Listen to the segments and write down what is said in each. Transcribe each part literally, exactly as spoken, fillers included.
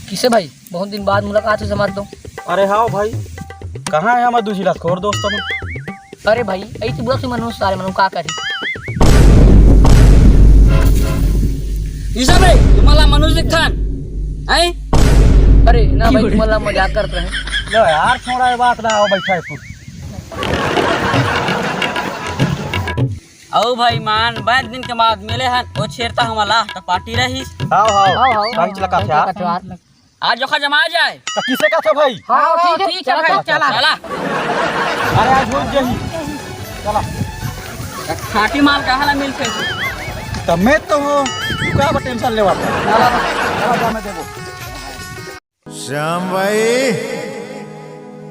किसे भाई, बहुत दिन बाद मुलाकात होइस हमार तो। अरे हाव भाई, कहाँ हे हमर दू झिलस खोर दोस्त मन? अरे भाई, अइसे बुरा से मनुष्य सारे मन का करी? ईसा भाई, तुमन ला मनुष्य दिखथन, हैं? अरे ना भाई, तुमन ला मजाक करत रहे। लो यार, छोड़ा ये बात ना, आओ बैठा है कुछ। अउ भाई मान, बहुत दिन के बाद मिले हन, ओ छेरता हमला त पार्टी रहिस। हाव, हाव। हाव, हाव। पार्टी चला का हाव, यार? हाव। आज जोखा जमा जाए। त किसे का था भाई? हाव, हाव, ठीक है, ठीक है चला, भाई, चला, चला। चला। अरे आज हो जाही। चला। त खाटी माल कहाँ ला मिलथे? त मैं तो हूँ, तू का टेंशन लेवा? चला, चला, जा मैं देबो। श्याम भाई,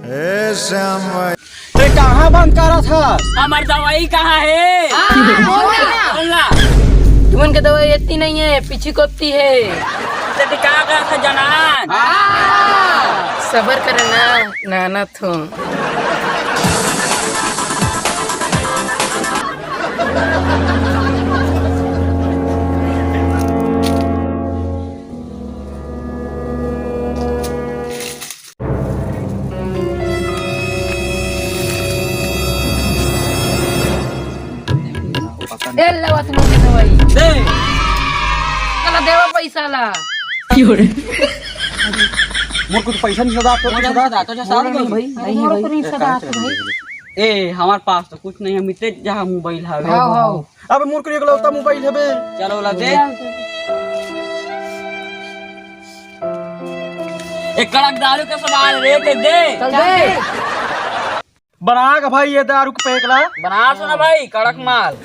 ए श्याम भाई। ते कहाँ बंद करत हस? हमर दवाई कहाँ हे? हाँ, बोल ना। बोल ना। तुमन के दवाई इतनी नहीं है, पीछे कोपती है। ते का करत हस जनान? हाँ। सबर कर ना, नाना थो। ए, लेवा तुमन के दवाई। दे। चला देवा पैसा ला। मोर कुछ पैसा नहीं सदा, तो मोर सदा। सदा, तो सदा मोर नहीं भाई, नहीं मोर भाई। को नहीं सदा, भाई। ए, हमार पास तो कुछ नहीं है, मिते जहाँ मोबाइल हवे। हाँ, हाँ। अबे मोर करी एकलौता मोबाइल हवे। चलो ला दे। एक कड़क दारू के सवाल रे, के दे। चल दे। बना के भाई ये दारू के पैक ला। बना सो ना भाई, कड़क माल।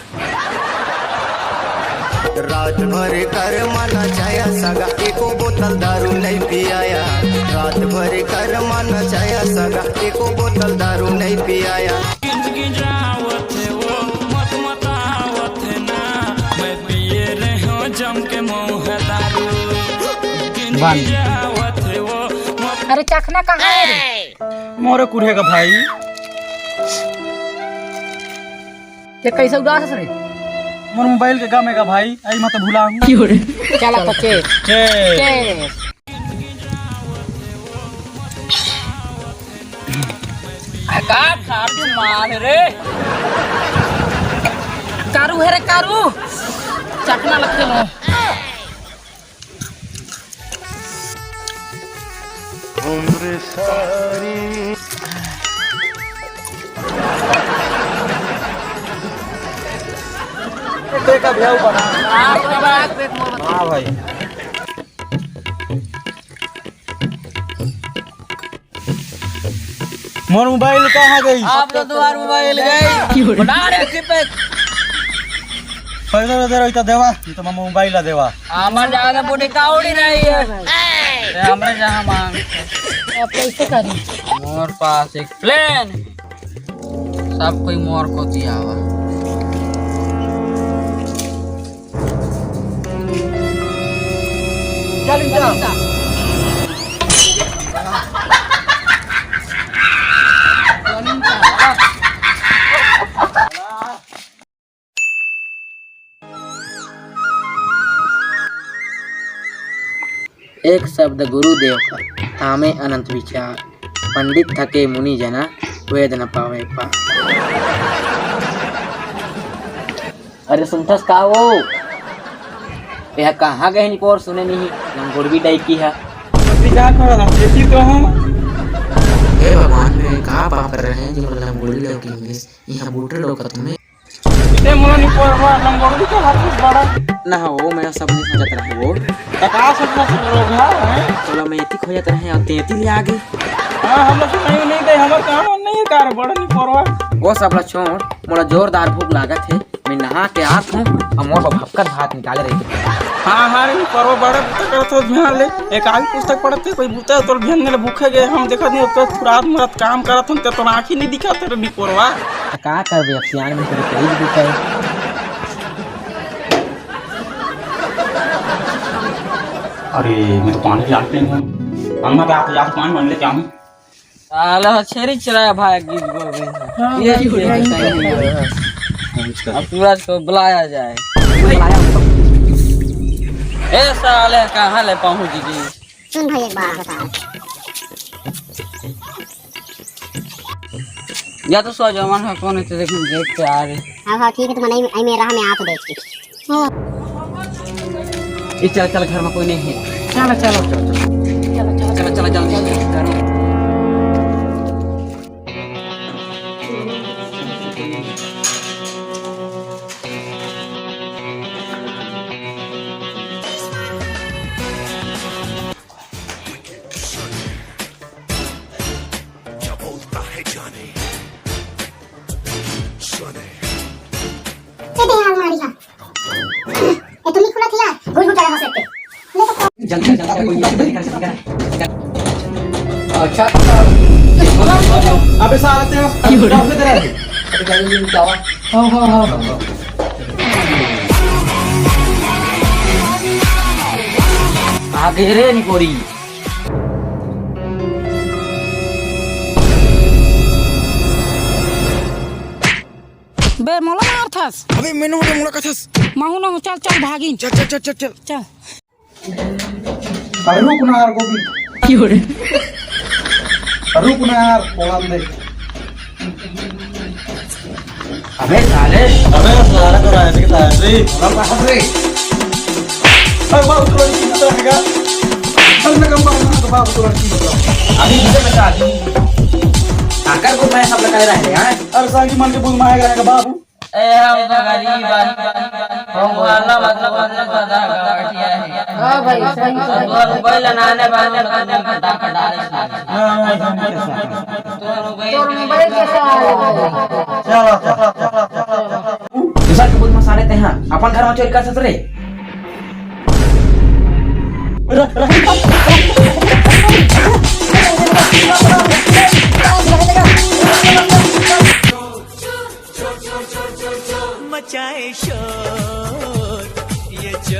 रात भर कर मन चाया सगा, एको बोतल दारू नहीं पियाया। रात भर कर मन चाया सगा, एको बोतल दारू नहीं पियाया। गिंज गिंजावत हे वो, मत मतावत हे ना, मैं पिए रहे हो जम के मौह दारू। गिंज बन। गिंजावत हे वो, मत अरे चखना कहाँ है रे? मोरे कुढ़े का भाई। ये कैसे उदास रे? मोर मोबाइल के गम हे का भाई, आई मत भुला हूँ। चला तो चे। चे। चे। का खाके मार रे। कारू है रे कारू। चखना लगते हो। उम्र सारी। देखा भैया बना। हाँ भाई। मोर मोबाइल कहाँ गई? आप तो तुम्हार मोबाइल गई। बना रे किपे। पैसा दे रहा इतना देवा, ये तो मैं मोबाइल ला देवा। हमार जगह तो बूढ़ी कावड़ी रही है। ये हमरे जहाँ मांग। अब कैसे करी? मोर पास एक प्लान। सब कोई मोर को दिया हुआ। चल इनका। एक शब्द गुरुदेव का, थामे अनंत विचार, पंडित थके मुनि जना, वेद न पावे पार। अरे सुनथस का वो? एहा कहाँ गए निपोर सुने नहीं, लंगोड़वी डाइकी हा। पति का करत हस? खेती तो हूँ। हे भगवान, मैं का पाप कर रहे हैं जो मोला लंगोड़वी डाइकी मिलिस? यहाँ बूढ़े लोग का तुम्हें। ते मोला निपोरवा लंगोड़वी के हाथ में बड़ा। ना हो, मैं सब नहीं समझत रहे वो। त का समझत रहे वो घर, हैं? तोला मैं एती खोजत रहे और तेती ले आ गई। हाँ, हम लोग सुनाई नहीं दे, हमार काम नहीं है कार, बड़ा निपोरवा। वो सब ला छोड़, मोला जोरदार भूख लागत है। मैं नहा के आत हूँ, अउ मोर बर भक्कन भात निकाले रही। हाँ, हाँ रे, निपोरवा बड़ा बुता करत हो ध्यान ले। एक आगे पुस्तक पढ़त थे, कोई बुता तोर ध्यान ले भूखे गए, हम देखत नहीं, तो थुरात मुरात काम करत हन, ते तो आँखी नहीं दिखाते रे निपोरवा। त का करबे, अब सियान में तो कई बुता है। अरे, मैं तो पानी लाते हूँ। अम्मा, तो आप, आप पानी मान लेके आऊँ। साला छेरी चराया भाग गई गोविंद। हाँ, ये भाई, चीज भाई, है, भाई। अब सूरज को बुलाया जाए। बुलाया। ए साले, कहाँ ले पहुँच गई? सुन भाई, एक बात बता। या तो सो जवान है, कौन है, तो देख, देख के आ रहे। हाँ, हाँ, ठीक है, तुम नहीं, आई मेरा, मैं आप देख के। हाँ। ए, चल, चल, घर में कोई नहीं है। चलो, चलो। चलो, चलो, जल्दी, जल्दी करो। ए, दे यार, मारी खा। ए, तुम ही खुला थी यार, घुस घुस चला हो सकते। ले तो जल्दी, जल्दी, जल्दी, जल्दी, जल्दी, जल्दी। अच्छा, अबे साला तेरा, की हो रहा है? अबे तेरा है। अबे क्या ये क्या हुआ? हाँ, हाँ, हाँ, हाँ। आगे रे निकोरी। बे, मोला मारथस। अबे, मैंने उठे मोला कथस। महू न, चल, चल, भागिन। चल, चल, चल, चल, चल। चल। अरे रुक ना यार, गोविंद। की हो रे? रुक ना यार, बोलन दे। अबे साले। अबे साला तो रायते के तार रे। बोला बाहर रे। अरे बाबू, तो लड़की को तो रहेगा। अरे मैं कम बात ना, तो बाबू, तो लड़की को। अभी मुझे बता दी। आकर को मैं सब लगा रहे हैं। अरे साली मन के बुल मारेगा बाबू। ए, हम तो गरीब आदमी, हम वाला मतलब, मतलब पता है, गठिया है। हाँ भाई, सही, सही। और कोई लनाने वाले मतलब, मतलब डाले। हाँ, भाई, हम कैसा है? तोर मोबाइल कैसा है? चलो, चलो, चलो, चलो। दूसर के बुध में साले ते हाँ, अपन घर में चोरी कर सकते रे। मचाए शोर, ये जो